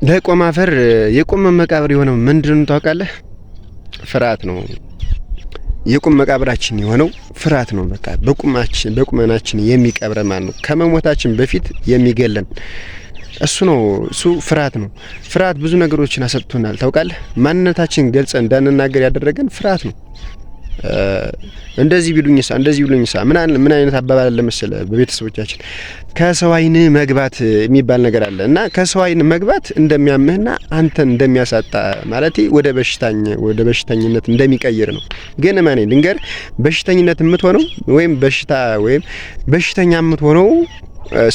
ለቆመ አፈር የቆመ መቃብር የሆነው ምንድን ነው ታውቃለህ? ፍርሃት ነው። የቁም መቃብራችን የሆነው ፍርሃት ነው። በቃ በቁማችን በቁመናችን የሚቀብረ ማን ነው? ከመሞታችን በፊት የሚገለን እሱ ነው። እሱ ፍርሃት ነው። ፍርሃት ብዙ ነገሮችን አሰጥቶናል። ታውቃለህ? ማንነታችን ገልጸን እንዳንናገር ያደረገን ፍርሃት ነው። እንደዚህ ቢሉኝሳ፣ እንደዚህ ቢሉኝሳ፣ ምን አይነት አባባል አለ መሰለህ? በቤተሰቦቻችን ከሰው ዓይን መግባት የሚባል ነገር አለ። እና ከሰው ዓይን መግባት እንደሚያምህና አንተን እንደሚያሳጣ፣ ማለት ወደ በሽተኝነት እንደሚቀይር ነው። ግን እመነኝ ልንገር፣ በሽተኝነት የምትሆነው ወይም በሽታ ወይም በሽተኛ የምትሆነው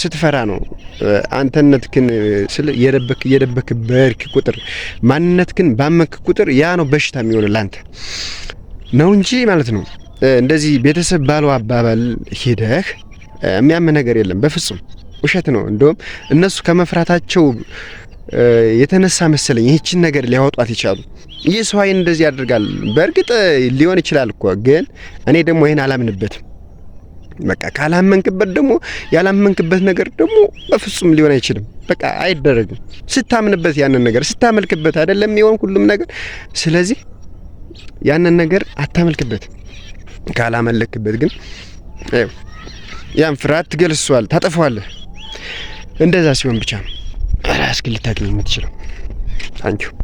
ስትፈራ ነው። አንተነትህን ስለ እየደበክ እየደበክ በሄድክ ቁጥር፣ ማንነትህን ባመንክ ቁጥር ያ ነው በሽታ የሚሆነው ላንተ ነው እንጂ ማለት ነው። እንደዚህ ቤተሰብ ባለው አባባል ሄደህ የሚያምህ ነገር የለም፣ በፍጹም ውሸት ነው። እንደውም እነሱ ከመፍራታቸው የተነሳ መሰለኝ ይህችን ነገር ሊያወጧት ይቻሉ። ይህ ሰው አይን እንደዚህ ያደርጋል። በእርግጥ ሊሆን ይችላል እኮ፣ ግን እኔ ደግሞ ይህን አላምንበትም። በቃ ካላመንክበት ደግሞ፣ ያላመንክበት ነገር ደግሞ በፍጹም ሊሆን አይችልም። በቃ አይደረግም። ስታምንበት፣ ያንን ነገር ስታመልክበት አይደለም የሚሆን ሁሉም ነገር። ስለዚህ ያንን ነገር አታመልክበት። ካላመለክበት ግን ያን ፍርሃት ትገልጸዋለህ፣ ታጠፈዋለህ። እንደዛ ሲሆን ብቻ ነው ራስህን ልታገኝ የምትችለው። Thank you.